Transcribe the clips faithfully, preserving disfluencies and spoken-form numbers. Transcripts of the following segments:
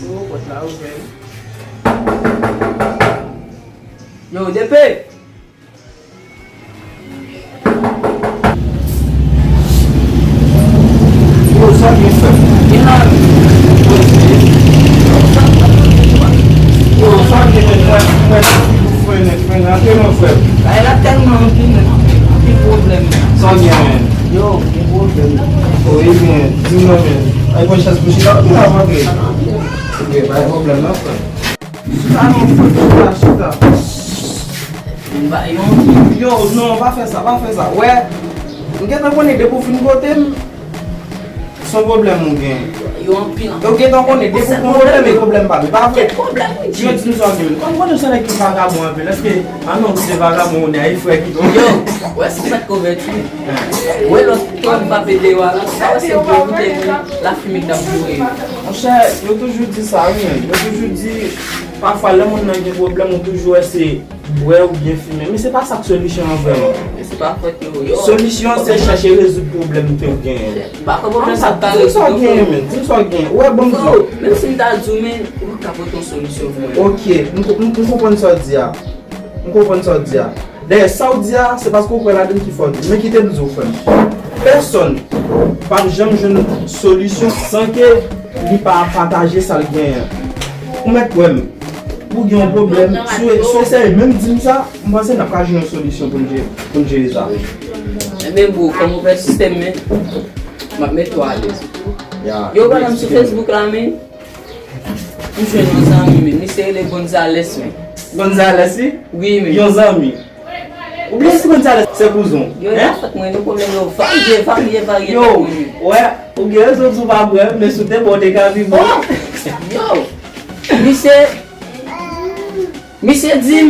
Oh, pòt la ouvè. Yo, D P! Yo, sa gen, frè? Gen la. Yo, sa gen, men, frè, frè, frè, frè, frè, frè, frè, frè. Bagay la tèlman anpil, men, anpil, anpil pwoblèm. Sa gen, men? Yo, gen pwoblèm. O, ebyen, di m non, men. Ay, pran chans pou chita, ou la rantre. Ebyen, pa gen pwoblèm, non, frè. Chita non, frè, chita, chita. M ba yo anpil. Yo, non, pa fè sa, pa fè sa. Wè, m gentan konnen depi w fin kote m, se yon pwoblèm ou gen. Yo anpil, anpil. Ou gentan konnen depi w pran pwoblèm, e pwoblèm pa m. E pa vre? Kèk pwoblèm, wi, Djim. Yo, di m sa w gen menm. Kòm konnen se nèg ki vagabon anpil, èske a non, ou se vagabon, ou nèg frè ki gon. Yo, wè, se sa k konvèti. Wè, lòt kòm pa pede wa la, sa wè se gwo boutèy lafimen k t ap boure yo. Monchè, yo toujou di sa, wi, men. Yo toujou di, pafwa, lè moun nan gen pwoblèm, ou toujou wè se bwè oubyen fimen. Men se pa sa k solisyon an vrèman. Men se pa fòt yo, yo. Solisyon an se chèche rezoud pwoblèm ke w genyen. M pa kwè pwoblèm sa ap ka rezoud, non, frè. Di m sa w genyen, men. Di m sa w genyen. Ou wè, ban m di w. Menm si m ta di w, men, ou pa ka pote yon solisyon pou mwen. Ok, m, m, m konprann sa w di a. M konprann sa w di a. Dayè, sa w di a, se paske w kwè ladan l ki fè w di l. Men kite m di w, frè m. Pèsonn p ap janm jwenn solisyon san ke li pa pataje sa l genyen an. Ou mèt kwè m. Ou gen yon pwoblèm, si w, si w eseye menm di m sa, m panse n ap ka jwenn yon solisyon pou n je-, pou n jere sa. Ebyen, bro, kòm ou fè sistèm, men, m ap mete w alèz. Ya, yo, pa nan sou Facebook la, men, m jwenn yon zanmi, men, misye rele Gonzales, men. Gonzales, wi? Wi, men. Yon zanmi. Oubyen si Gonzales se kouzin w? Yo, en? Afèt mwen, nou pwoblèm yo varye, varye, varye. Yo, wè, ou gen rezon di w pa bwè, men si w te bwè, w te ka pi bon. Oh! Yo! Misye, misye di m,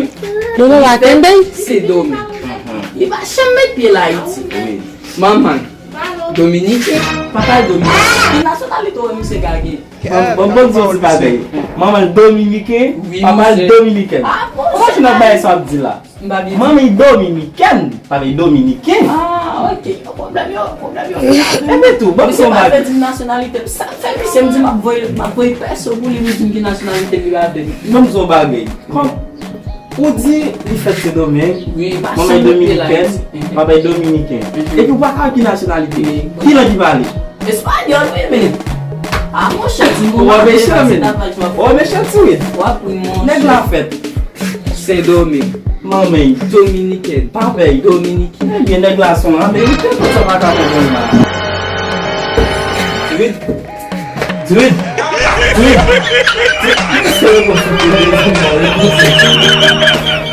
Dodo pa kenbe? Se dòmi. Li pa janm met pye l Ayiti. Wi. Manman l dominiken, papa l dominiken. Ki nasyonalite w wè misye ka gen? Bon, bon, bon, di yon ti bagay. Manman l dominiken, papa l dominiken. Kòman ti nan bagay sa w ap di la? Manman l dominikèn, papa l dominiken. Ah, ok. Yo, pwoblèm yo, pwoblèm yo. Epi tou, bon, ti yon bagay. Misye pa vle di m nasyonalite m. Sa k fè misye m di m ap voye, m ap voye pèso pou li, pou di m ki nasyonalite m, li pa vle di. Bon, ti yon bagay. Kòm ou di li fèt Sendomeng, manman l dominikèn, papa l dominiken. Epi ou pa ka ki nasyonalite. Ki lang li pale? Espanyòl, wi, men. Ah, monchè, di m. Ou mechan, men. Ou mechan, ti wi. W ap ri, monchè. Nèg la fèt Sendomeng. Manman l dominikèn. Papa l dominiken. Ebyen, nèg la se yon ameriken, tout sa pa ka konprann la. Ti wi. Ti wi. Ti wi. Ti wi.